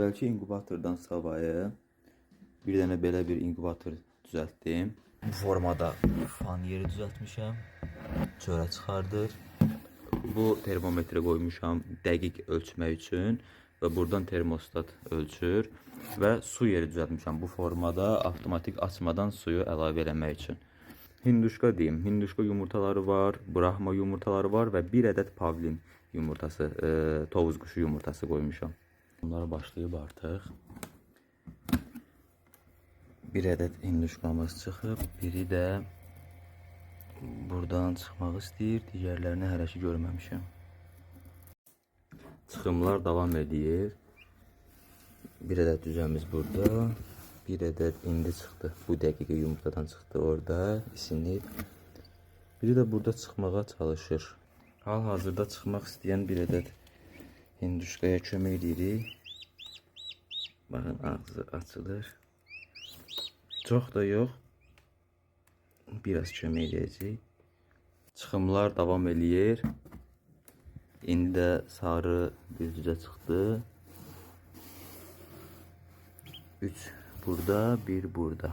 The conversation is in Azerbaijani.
Əvvəlki inkubatordan savayı bir dənə belə bir inkubator düzəltdim. Bu formada fan yeri düzəltmişəm. Çölə çıxardır. Bu termometri qoymuşam dəqiq ölçmək üçün və buradan termostat ölçür və su yeri düzəltmişəm bu formada avtomatik açmadan suyu əlavə eləmək üçün. Hinduşka deyim, hinduşka yumurtaları var, Brahma yumurtaları var və bir ədəd pavlin yumurtası, tovuz quşu yumurtası qoymuşam. Bunlar başlayıb artıq. Bir ədəd hinduşkamız çıxıb, biri də buradan çıxmaq istəyir. Digərlərini hələ ki görməmişəm. Çıxımlar davam edir. Bir ədəd cücəmiz burada. Bir ədəd indi çıxdı. Bu dəqiqə yumurtadan çıxdı orada, isinib. Biri də burada çıxmağa çalışır. Hal-hazırda çıxmaq istəyən bir ədəd hinduşkaya kömək edirik. Baxın ağzı açılır. Çox da yox. Biraz kömək edəcək. Çıxımlar davam eləyir. İndi də sarı bir cücə çıxdı. 3 burada, bir burada.